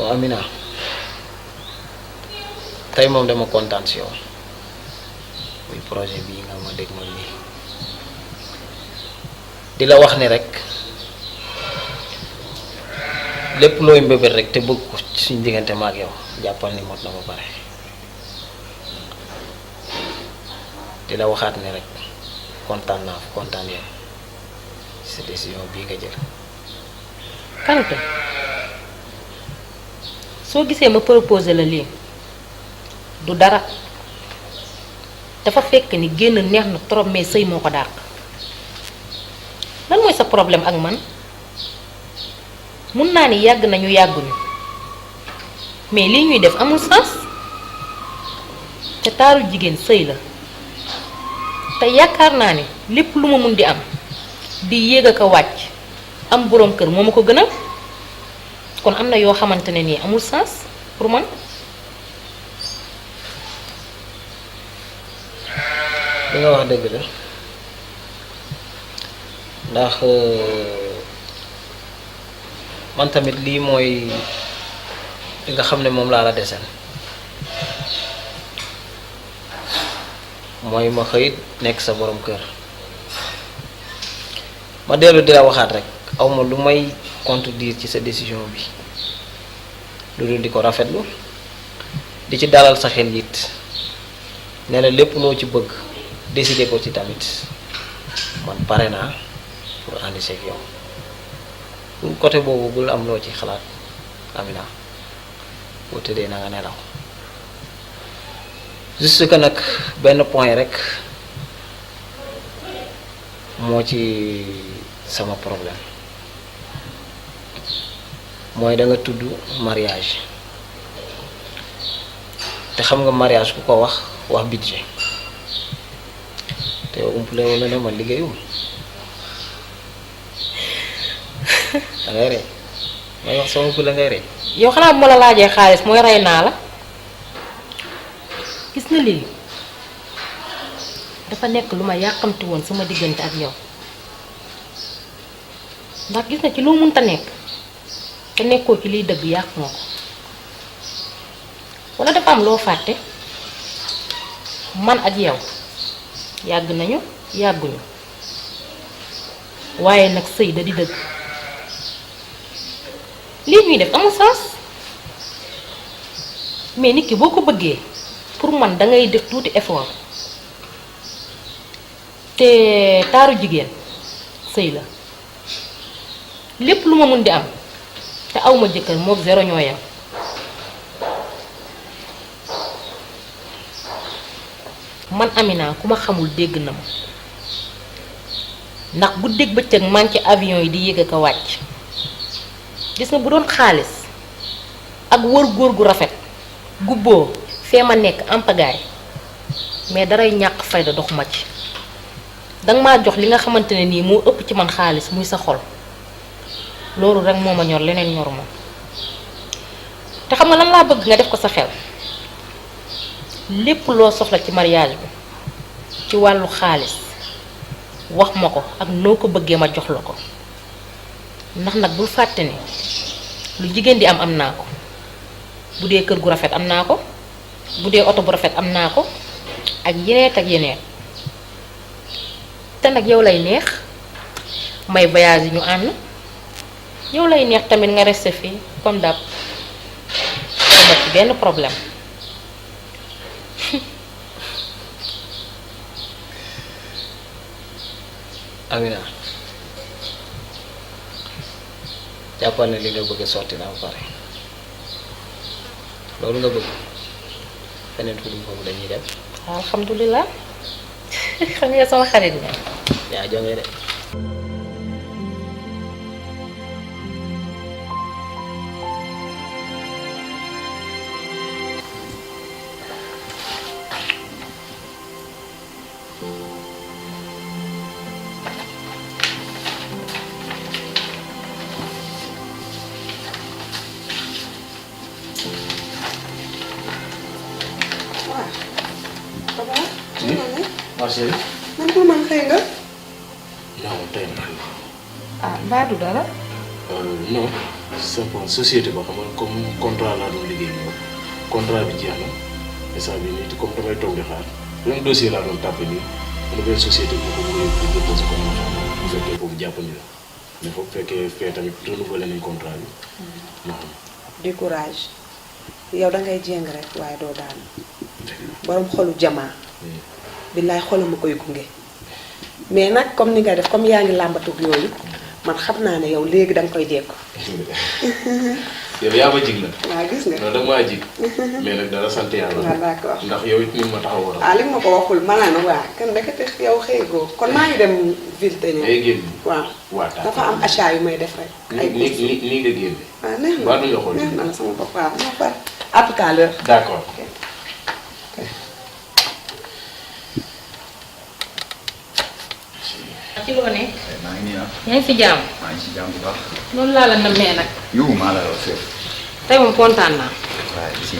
Amina tey moom dama kontaan si yow muy projet bii nga ma dégg man nii di la wax ni rek lépp looy mbébét rek te bëgg ko suñ diggante ma ak yow jàppal ni mot na ba pare di la waxaat ni rek kontaan naa fa kontaan yow sa décision bii nga jël. Kanouté soo gisee ma proposé la lii du dara dafa fekk ni génn neex na trop mais sëy moo ko dàq lan mooy sa problème ak man mun naa ni yàgg nañu yàgguñu mais lii ñuy def amul sens te taaru jigéen sëy la te yaakaar naa ni lépp lu ma mun di am di yéeg ak a wàcc am boroom kër moo ma ko gënal kon am na yoo xamante ne nii amul sens pour man. li nga wax dëgg la ndax man tamit lii mooy li nga xam ne moom laa la desal mooy ma xëy nekk sa borom kër ma dellu di la waxaat rek awma lu may contredire ci sa décision bi lu dul di ko rafetlu di ci dalal sa xel it ne la lépp loo ci bëgg décider ko ci tamit man pare naa pour ànd seeg yow pour côté boobu bul am loo ci xalaat Amina boo tëddee na nga nelaw juste que nag benn point rek moo ci sama problème mooy da nga tudd mariage te xam nga mariage ku ko wax budget te umpule wala ne man liggéeyum da ngay rey may wax sama umpule ngay rey. yow xanaa bu ma la laajee xaalis mooy rey naa la gis nga lii dafa nekk lu ma yàqamti woon sama diggante ak yow ndax gis na ci loo mënta nekk te nekkoo ci liy dëgg yàq nga ko wala dafa am loo fàtte man ak yow yàgg nañu yàgguñu waaye nag sëy da di dëgg lii ñuy def amul sens mais nit ki boo ko bëggee pour man dangay def tuuti effort te taaru jigéen sëy la lépp lu ma mun di am te awma jëkkër mook zéro ñoo yam man Amina ku ma xamul dégg na ma ndax guddeeg bëccëg man ci avion yi di yéeg ak a wàcc gis nga bu doon xaalis ak wër góor gu rafet gubboo fee ma nekk ampagaay mais daray ñàkk fayda dox ma ci danga maa jox li nga xamante ne nii moo ëpp ci man xaalis muy sa xol loolu rek moo ma ñor leneen ñor ma te xam nga lan laa bëgg nga def ko sa xel lépp loo soxla ci mariage bi ci wàllu xaalis wax ma ko ak noo ko bëggee ma jox la ko ndax nag bul fàtte ne lu jigéen di am naa ko bu dee kër gu rafet am naa ko bu dee oto bu rafet am naa ko ak yeneen te nag yow lay neex may voyage yi ñu ànd yow lay neex tamit nga resté fii comme d'hab ma ci benn problème. Amina jàppal ne li nga bëgg sotti na ba pare loolu nga bëgg feneen fu dul foofu dañuy dem. alhamdulilah xam nga sama xarit nga. yaa jonge de. Marcel. man ko man xëy nga. non tey man. mbaa du dara. non simplement société ba xam nga comme contrat laa doon liggéey nii contrat bi jeex na instant bi nii comme damay toog di xaar même dossier laa doon tàppe nii am na benn société bu ko bëggee pour déposer ko bu fekkee foofu jàppandi la mais foofu fekkee fee tamit renouvelé nañ contrat bi. du courage yow da ngay jéng rek waaye doo daanu borom xolu jamaa billaay xolam ma koy gunge mais nag comme ni nga def comme yaa ngi làmbatu yooyu man xam naa ne yow léegi da nga koy jekku. yow yaa ma jig nag. waaw gis nga. non da nga maa jig. mais nag dara sant yàlla. waaw d'accord ndax yow it ni ma taxaw war a. li nga ma ko waxul ma naan waa kan ndekete yow xëy goo kon maa ngi dem ville te ñëw. day génn. waaw dafa am achat yu may def rek. ay ni nga génne. waaw neex na waaw du nga xool neex na sama bopp waaw ma pare à tout à l'heure. d'accord. ci loo ne. maa ngi nii ah. yaa ngi fi jàmm. maa ngi si jàmm bu baax. noonu laa la namee nag. yow maa la wax seet. tey moom kontaan naa. waaw si.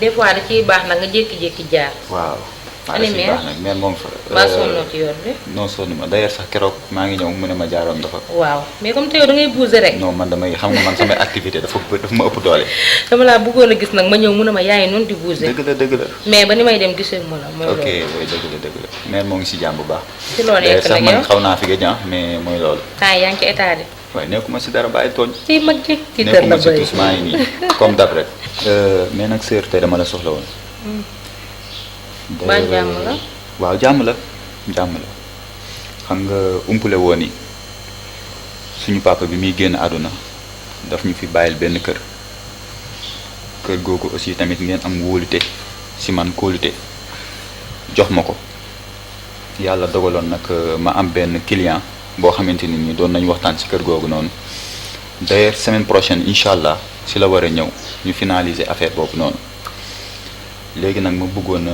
des fois da ciy baax nag nga jékki-jékki jaar. waaw. maa Allez, ngi si mère. baax nag mère moom fa. mbaa sonnoo ci yoon bi. non sonn ma d'ailleurs sax keroog maa ngi ñëw mu ne ma jaaroon dafa. waaw mais comme te yow da ngay bouger rek. non man damay xam nga man samay activité dafa ma ëpp doole. dama laa bëggoon a gis nag ma ñëw mu ne ma yaay noonu di bouger. dëgg la. mais ba ni may dem gisee mu la mooy ok loolu. oui dëgg la mère moo ngi si jàmm bu baax. ci loo d'ailleurs nekk sax nag man yow xaw naa fi gëj mais mooy loolu. temps yaa ngi ci état de. waaye nekkuma si dara bàyyi tooñ. ci mag ji ci tër la nekkuma si bëri. tous maa ngi nii comme d'hab rek. mais nag sœur tey dama la soxla woon. Ba jàmm la. waaw jàmm la xam nga umpule woon ni suñu papa bi muy génn àdduna daf ñu fi bàyyil benn kër googu aussi tamit ngeen am wóolute si man kóolute jox ma ko yàlla dogaloon nag ma am benn client boo xamante ni doon nañu waxtaan si kër googu noonu d'ailleurs semaine prochaine incha allah si la war a ñëw ñu finaliser affaire boobu noonu léegi nag ma bëggoon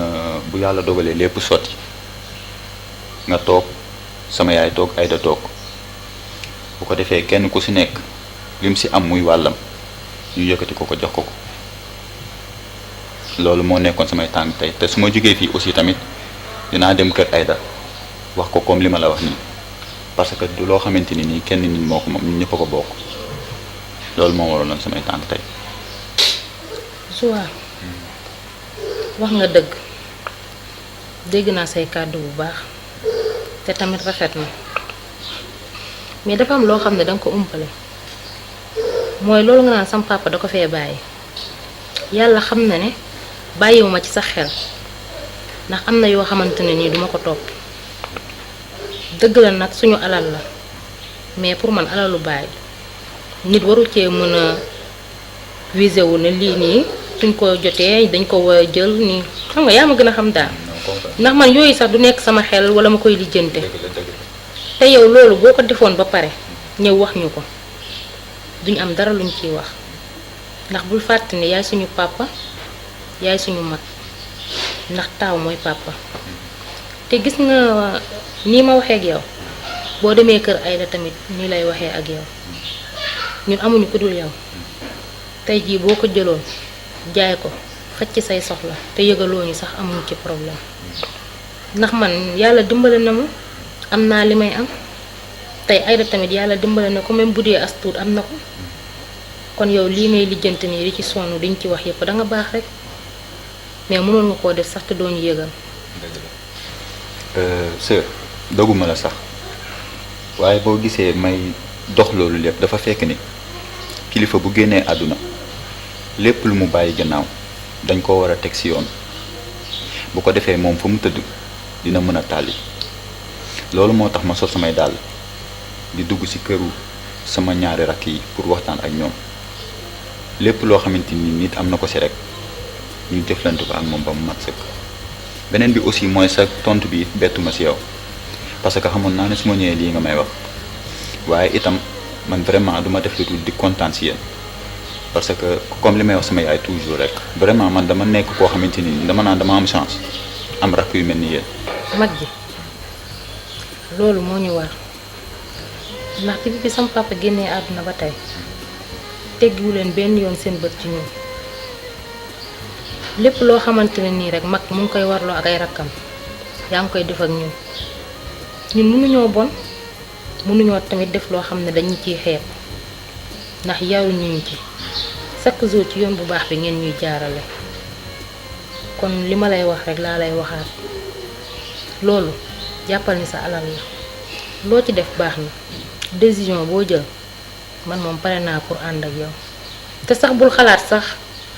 bu yàlla dogalee lépp sotti nga toog sama yaay toog Aïda toog bu ko defee kenn ku si nekk lim si am muy wàllam ñu yëkkati ko jox ko loolu moo nekkoon samay tànk tey te su ma jógee fii aussi tamit dinaa dem kër Aïda wax ko comme li ma la wax nii parce que du loo xamante ni nii kenn nit moo ko moom ñun ñëpp a ko bokk loolu moo waraloon samay tànk tey. Joa wax nga dégg naa say kàddu bu baax te tamit rafet na mais dafa am loo xam ne danga ko umpale mooy loolu nga naan sam papa da ko fee bàyyi yàlla xam na ne bàyyiwuma ci sa xel ndax am na yoo xamante ne nii duma ko topp dëgg la nag suñu alal la mais pour man alalu bàyyi nit waru cee mën a visé wu ne lii nii suñ ko jotee dañ ko war a jël nii xam nga yaa ma gën a xam daal ndax man yooyu sax du nekk sama xel wala ma koy lijjante te yow loolu boo ko defoon ba pare ñëw wax ñu ko duñ am dara luñ ciy wax ndax bul fàtte ne yaay suñu papa yaay suñu mag ndax taaw mooy papa te gis nga nii ma waxee ak yow boo demee kër Aïda tamit nii lay waxee ak yow ñun amuñu ku dul yow tey jii boo ko jëloon jaay ko faj ci say soxla te yëgaloo ñu sax amuñu ci problème ndax man yàlla dimbale na ma am naa li may am tey Aïda tamit yàlla dimbale na ko même bu dee as tuut am na ko kon yow lii ngay lijjanti nii di ci sonn diñ ci wax yëpp da nga baax rek mais mënoon nga koo def sax te doo ñu yëgal. sœur doguma la sax waaye boo gisee may dox loolu lépp dafa fekk ni kilifa bu génnee àdduna lépp lu mu bàyyi gannaaw dañ ko war a teg ci yoon bu ko defee moom fa mu tëdd dina mën a tàlli loolu moo tax ma sol samay dàll di dugg ci këru sama ñaari rakk yi pour waxtaan ak ñoom lépp loo xamante ni nit am na ko ci rek ñu jëflante ko ak moom ba mu mat sëkk beneen bi aussi mooy sa tontu bi bettuma ci yow parce que xamoon naa ne su ma ñëwee lii nga may wax waaye itam man vraiment duma def lu dul di kontaan ci yéen parce que comme li may wax sama yaay toujours rek vraiment man dama nekk koo xamante ni dama naan dama am chance am rakk yu mel ni yéen. mag ji loolu moo ñu war ndax depuis bi sama papa génnee àdduna ba tey teggiwu leen benn yoon seen bët ci ñun lépp loo xamante ne nii rek mag mu ngi koy warloo ak ay rakkam yaa ngi koy def ak ñun mënuñoo bon mënuñoo tamit def loo xam ne dañu ciy xeeb ndax yaruñu ñu ci chaque jour ci yoon bu baax bi ngeen ñuy jaarale kon li ma lay wax rek laa lay waxaat loolu jàppal ni sa alal la loo ci def baax na décision boo jël man moom pare naa pour ànd ak yow te sax bul xalaat sax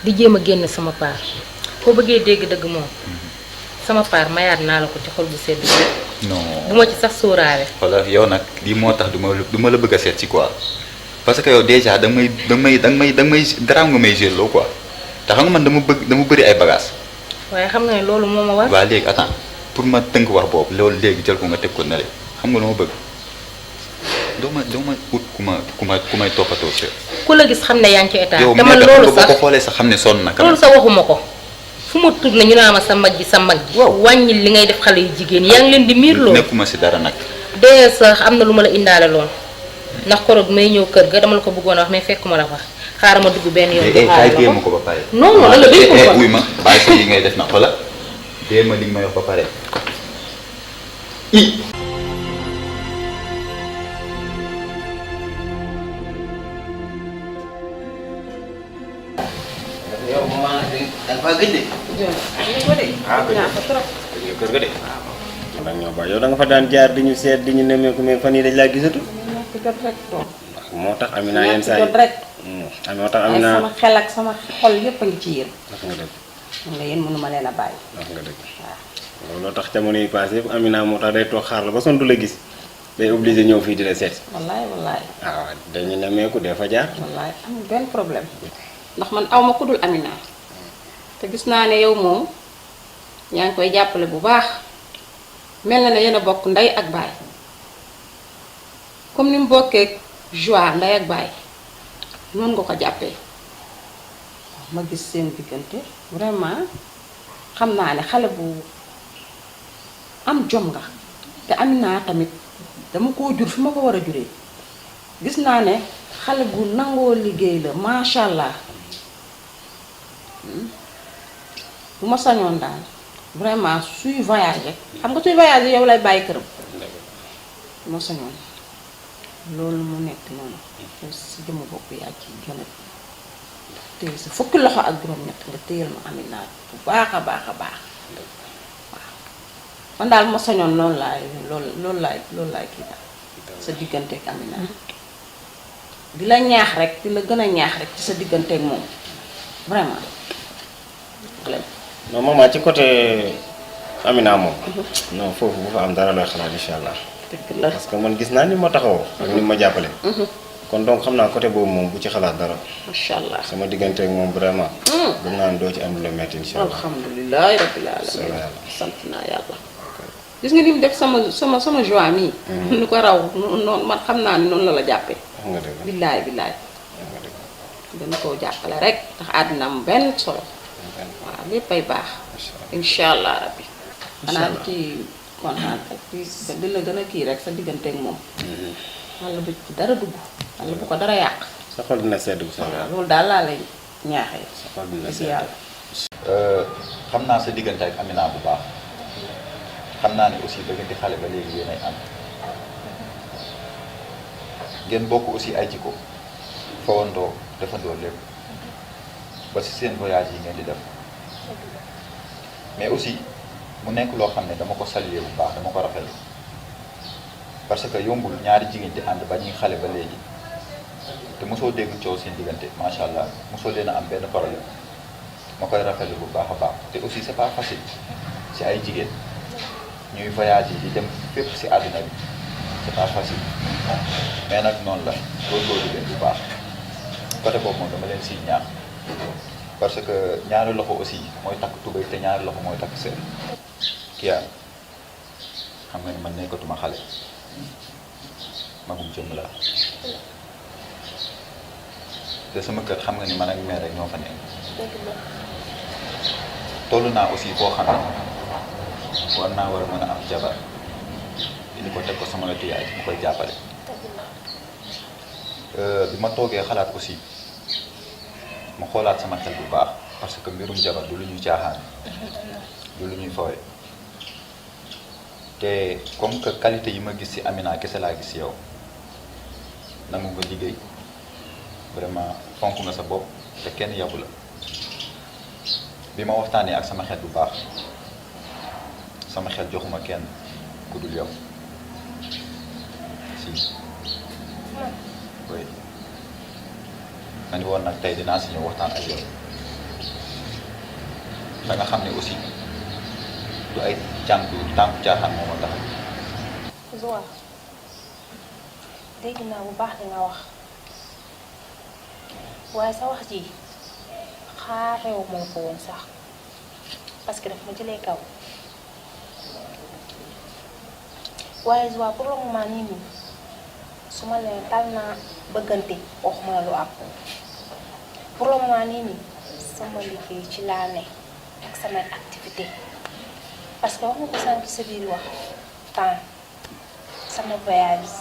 di jéem a génn sama part foo bëggee dégg dëgg moom sama part mayaat naa la ko ci xol bu sedd non bu ma ci sax sóoraale. xoolal yow nag lii moo tax du ma la bëgg a seet si quoi parce que yow déjà da nga may garaaw nga may gérer loo quoi te xam nga man dama bëri ay bagages. waaye xam nga ne loolu moo ma war. waaw léegi attends pour ma tënk wax boobu loolu léegi jël ko nga teg ko na le xam nga lu ma bëgg doo ma ut ku may toppatoo si. ku la gis xam ne yaa ngi ci état. yow te man loolu sax boo ko xoolee sax xam ne sonn na. loolu sax waxuma ko fu ma tourné ñu naa ma sa mag ji sa mag ji. waaw wàññil li ngay def xale yu jigéen yaa ngi leen di miir loolu. nekkuma si dara nag. dee sax am na lu ma la indaale loon ndax koroog may ñëw kër ga dama la ko bëggoon a wax mais fekkuma la fa xaaral ma dugg benn yoon. kaay dee ma ko ba pare. non non la day ko fa wuy ma bàyyi si yi ngay def na xoola dee ma li nga may wax ba pare. yow ma da nga gëj de. kër ga de. waaw nag ñoo baax yow da nga fa daan jaar di ñu seet di ñu nemmeeku mais fan yii dañ laa gisatu. moo tax Amina yenn saa yi rek. moo tax Amina sama xel ak sama xol yépp a ngi ci yéen. wax nga dëgg. xam nga yéen mënuma leen a bàyyi. wax nga dëgg. waaw looloo tax jamono yi passé yëpp Amina moo tax day toog xaar la ba son du la gis day obligé ñëw fii di la seet. wallaay wallaay. waaw dañu nemmeeku dee fa jaar. wallaay amul benn problème. ndax man aw ma ku dul Amina. te gis naa ne yow moom yaa ngi koy jàppale bu baax mel na ne yéen a bokk ndey ak baay comme ni mu bokkee joie ndey ak baay noonu nga ko jàppee ma gis seen diggante vraiment xam naa ne xale bu am jom nga te Amina tamit dama koo jur fi ma ko war a juree gis naa ne xale bu nangoo liggéey la macha allah bu ma sañoon daal vraiment suy voyager xam nga suy voyager yow lay bàyyi këram bu ma sañoon loolu mu nekk noonu si jëmm bopp yaa ci gën a téye sa fukki loxo ak juróom-ñett nga téyal ma Amina bu baax a baax a baax waaw man daal bu ma sañoon loolu laay kii daal sa digganteeg Amina di la ñaax rek di la gën a ñaax rek ci sa digganteeg moom vraiment. non maman ci côté Amina moom. non foofu bu fa am dara looy xalaat incha allah. dëgg la parce que man gis naa ni ma taxawoo. ak ni ma jàppale. kon donc xam naa côté boobu moom bu ci xalaat dara. macha allah sama diggante ak moom vraiment. bëgg naa ne doo ci am lu la metti incha allah. alhamdulilah rabbil alamin sant naa yàlla. gis nga ni mu def sama joie mii. nu ko raw noonu man xam naa ni noonu la la jàppee. wax nga dëgg. billaay billaay. dana koo jàppale rek ndax àddina am benn solo. waaw léppay baax. incha allah rabbi. xanaa ci kontaan ak di la gën a kii rek sa digganteeg moom. walla bu ci dara dugg walla bu ko dara yàq. sa xol dina sedd bu soobee waaw loolu daal laa lay ñaaxee. sa xol dina si sedd. yàlla. xam naa sa diggante ak Amina bu baax xam naa ne aussi ba ngeen di xale ba léegi yéenay ànd ngeen bokk aussi ay jikko fawandoo defandoo lépp ba si seen voyage yi ngeen di def mais aussi mu nekk loo xam ne dama ko saluer bu baax dama ko rafetlu parce que yombul ñaari jigéen di ànd ba ñuy xale ba léegi te mosoo dégg coow seen diggante macha allah mosoo leen a am benn problème ma koy rafetlu bu baax a baax te aussi c'est pas facile si ay jigéen ñuy voyage yi di dem fépp si àdduna bi c'est pas facile mais nag noonu la góorgóorlu leen bu baax côté boobu moom dama leen siy ñaax parce que ñaari loxo aussi mooy takk tubéy te ñaari loxo mooy takk sër kii xam nga ni man nekkatuma xale magum jëm la te sama kër xam nga ni man ak mère rek ñoo fa nekk toll naa aussi foo xam ne war naa war a mën a am jabar di ko teg ko sama wetu yaay mu koy jàppale bi ma toogee xalaat aussi ma xoolaat sama xel bu baax parce que mbirum jabar du lu ñuy caaxaan du lu ñuy fooye te comme que qualité yi ma gis ci Amina kese laa gis ci yow nangu nga liggéey vraiment fonk nga sa bopp te kenn yabu la bi ma waxtaanee ak sama xel bu baax sama xel joxuma kenn ku dul yow si oui ma ni woon nag tey dinaa si ñëw waxtaan ak yow da nga xam ne aussi du ay tànku caaxaan moo ma tax Zoa dégg naa bu baax li nga wax waaye sa wax ji xaareewu moo ko woon sax parce que daf ma jëlee kaw waaye Zoa pour le moment nii nii su ma leen tal naa bëggante waxuma la lu am pour le moment nii nii sama liggéey ci laa ne ak samay activité parce que wax nga ko sànq sa biir wax temps sama voyage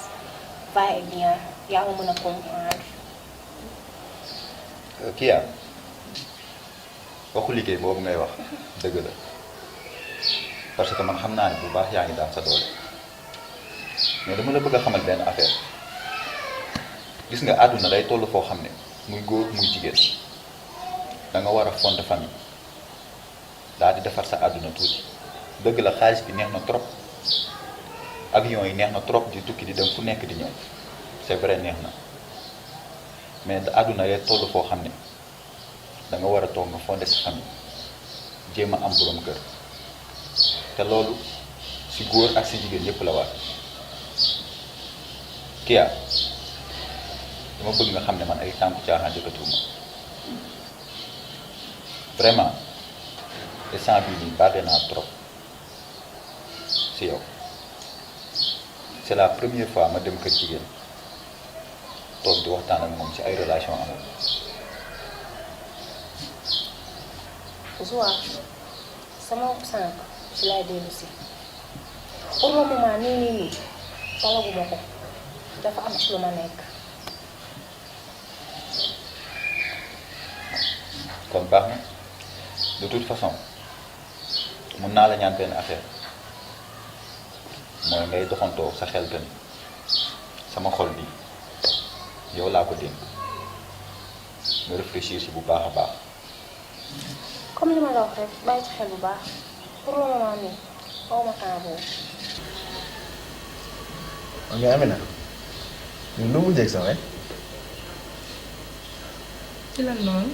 va et vient yaa ma mën a comprendre. Kia waxu liggéey boobu ngay wax dëgg la parce que man xam naa ne bu baax yaa ngi daan sa doole mais dama la bëgg a xamal benn affaire gis nga àdduna day toll foo xam ne muy góor muy jigéen da nga war a fonder famille daal di defar sa àdduna tuuti dëgg la xaalis bi neex na trop avion yi neex na trop di tukki di dem fu nekk di ñëw c'est vrai neex na mais àdduna day toll foo xam ne da nga war a toog nga fonder sa famille jéem a am borom kër te loolu si góor ak si jigéen yépp la war Kia dama bëgg nga xam ne man ay tànku caaxaan jëkkatuma vraiment instant bii nii bàdde naa trop si yow c'est la première fois ma dem kër jigéen toog di waxtaan ak moom ci ay relation amul Zoa sama sànq ci lay dellu si pour le moment nii talaguma ko dafa am ci lu ma nekk. kon baax na de toute façon mun naa la ñaan benn affaire mooy ngay doxantoo sa xel que ni sama xol bi yow laa ko dénk nga réfléchir si bu baax a baax. comme li ma la wax rek bàyyi ci xel bu baax pour le moment nii xaw ma temps boobu. mais Amina ñun lu mu jég sax rek ci lan noonu.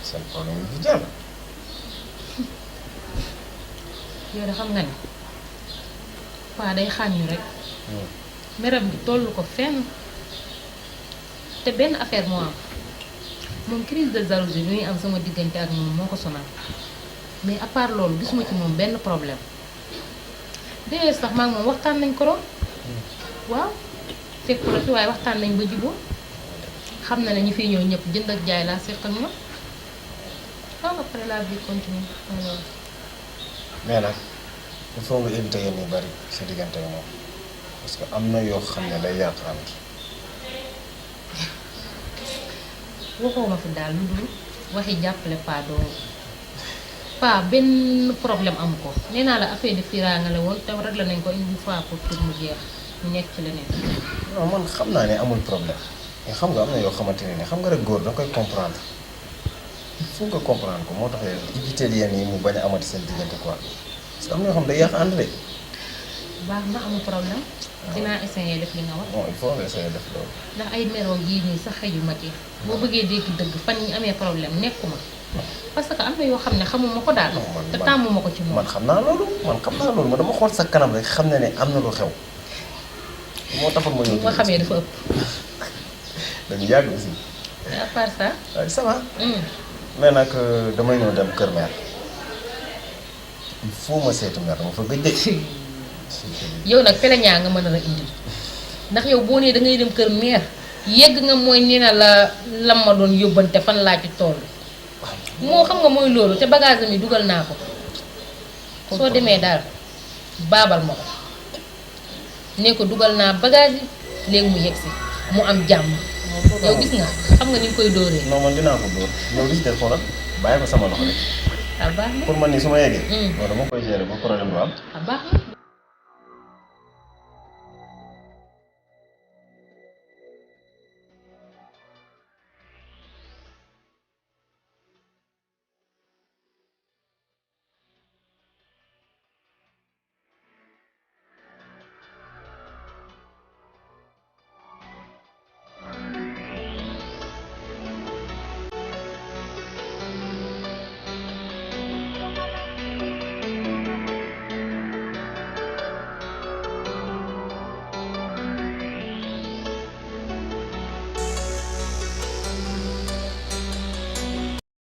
seen problème yi fi jàll. yow de xam nga ni waa day xàññu rek meram gi tollu ko fenn te benn affaire moo am moom crise de jalousie bi muy am sama diggante ak moom moo ko sonal mais à part loolu gisuma ci moom benn problème d'ailleurs sax maa ngi moom waxtaan nañ ko doon waaw fekku la fi waaye waxtaan nañ ba jubóo xam na ne ñi fiy ñëw ñëpp jënd ak jaay laa seq ak ma waaw après la vie continue alors. mais nag il faut nga éviter yenn yu bari sa diggante ak moom parce que am na yoo xam ne day yàq ànd. waxoo ma fi daal lu dul waxi jàppale pa doo pa benn problème am ko nee naa la affaire de fiiraanga la woon te rek la nañ ko une fois pour tout mu jeex ñu nekk ci leneen. non man xam naa ne amul problème mais xam nga am na yoo xamante ne xam nga rek góor da koy comprendre il faut nga comprendre ko moo tax éviter yenn yi mu bañ a amati seen diggante quoi parce que am na yoo xam day yàq ànd de. baax na amul problème dinaa essayer def li nga wax. bon il faut nga essayer def loolu. ndax ay meroo yii nii sax xëyu ma ci boo bëggee dégg dëgg fan yi amee problème nekkuma parce que am na yoo xam ne xamuma ko daal. te tàmmuma ko ci moom. man xam naa loolu man dama xool sa kanam rek xam ne am na lu xew. moo taxoon ma ñëw. bu ma xamee dafa ëpp. dañu yàgg aussi. à part ça. waaw ça va. mais nag damay ñëw dem kër mère il faut ma seeti mère dama fa gëj de. yow nag peleñaa nga mën a la indil ndax yow boo nee da ngay dem kër mère yegg nga mooy nee na la lam ma doon yóbbante fan laa ci toll moo xam nga mooy loolu te bagage mi dugal naa ko soo demee daal baabal ma ko ne ko dugal naa bagage yi léegi mu yegg si mu am jàmm yow gis nga xam nga ni nga koy dóoree. non man dinaa ko dóor yow gis nga xoolal bàyyi ko sama loxo rek. ah baax na pour man ni su ma yeggee. non dama koy gérer ba problème du am. ah baax na.